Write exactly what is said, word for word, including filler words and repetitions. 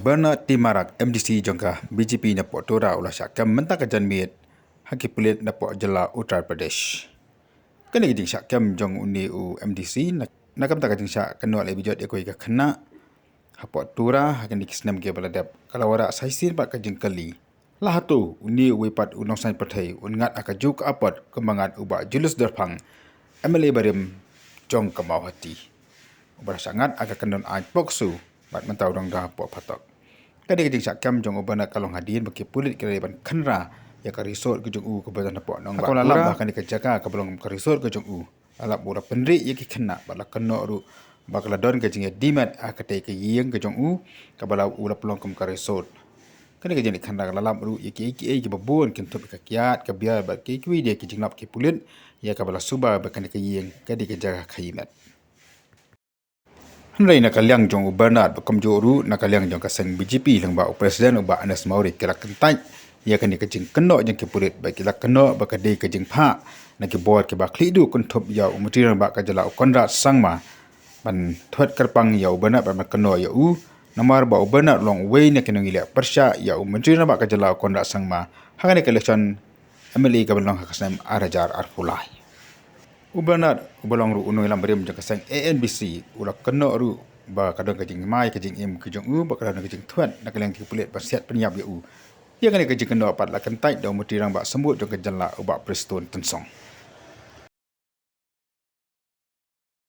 Bernard T Marak, M D C jong ka B J P napoh Tura, u la shah kem mynta ka janmiet ha ki pulit napoh jylla Uttar Pradesh. Kane ka jingshah kem jong une u M D C na, na ka bynta ka jingshah kynnoh leh bejot ïa kawei ka khynnah hapoh Tura ha kine ki snem kiba la dep, ka la wanrah sa shisien pat ka jingkylli. La hato une uwei pat u nongsaiñ pyrthei un ngat ha kajuh ka apot kumba ngat u Bah Julius Dorphang, M L A barim jong ka Mawhati, uba la shah ngat ha ka kyndon aiñ POCSO bad mynta u dang don hapoh phatok. Kane ka jingshah kem jong u Bernard ka long hadien ba ki pulit ki la dei ban khynra ïa ka resort ka jong u kaba don hapoh Nongbah Tura. Ka la lap ba kane ka jaka kaba long ka resort ka jong u, la lap ba u la pynrieh ïa ki khynnah bad la kynnoh ruh ba ka la don ka jingïadei met ha katei ka ïing ka jong u, kaba la u la pynlong kum ka resort. Kane ka jingïaleh khynra ka la lap ruh ïa kiei kiei kiba bun, kynthup ïa ka kiad, ka biar bad kiei kiwei de ki jinglap ki pulit ïa kaba la suba ba kane ka ïing ka dei ka jaka khaïi met. Hynrei na ka liang jong u Bernard bad kumjuh ruh na ka liang jong ka seng B J P lyngba u President u Bah Ernest Mawrie ki la kyntait ïa kane ka jingkynnoh jong ki pulit bad ki la kynnoh ba ka dei ka jingphah na ki bor kiba khlieh duh, kynthup ïa u Myntri Rangbah ka jylla u Conrad Sangma ban thwet kyrpang ïa u Bernard bad ban kynnoh ïa u, namar ba u Bernard u long uwei na ki nongïaleh pyrshah ïa u Myntri Rangbah ka jylla u Conrad Sangma ha kane ka election M L A kaba la long ha ka snem ar hajar arphew lai. U Bernard uba long ruh u nongïalam barim jong ka seng A N B C u la kynnoh ruh ba ka don ka jingma ïa ka jingim ka jong u bad ka don ka jingthwet na ka liang ki pulit ban siat pynïap ïa u. Ïa kane ka jingkynnoh pat la kyntait da u Myntri Rangbah Symbood jong ka jylla u Bah Prestone Tynsong.